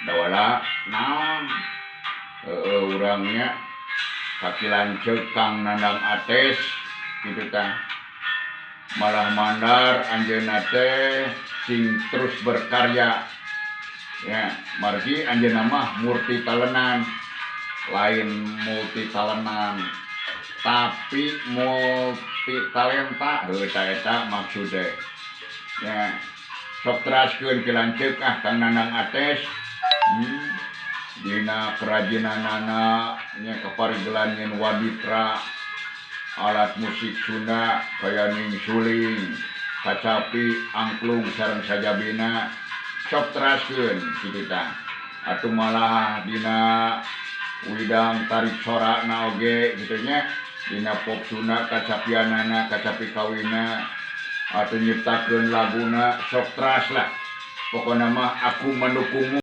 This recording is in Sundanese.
Dawala naon, heeh, urangnya kaki lanceuk Kang Nandang Ates gitu tah. Malah mandar anjeunna teh sing terus berkarya ya, margi anjeunna mah multi talenan, lain multi talenan tapi multi talenta. Heuh, ta eta maksudnya ya. Sok teraskeun ki lanceuk ah, Kang Nandang Ates. Dina kerajinanana nya, kaparigelan nyen waditra alat musik Sunda kaya ning suling, kacapi, angklung sareng sajabina. Sok teraskeun kitu tah. Atuh malah dina widang tarik sorana oge kitu nya, dina pop Sunda kacapianana, kacapi kawina atau nyiptakeun laguna. Sok teras lah, pokokna mah aku mendukungmu.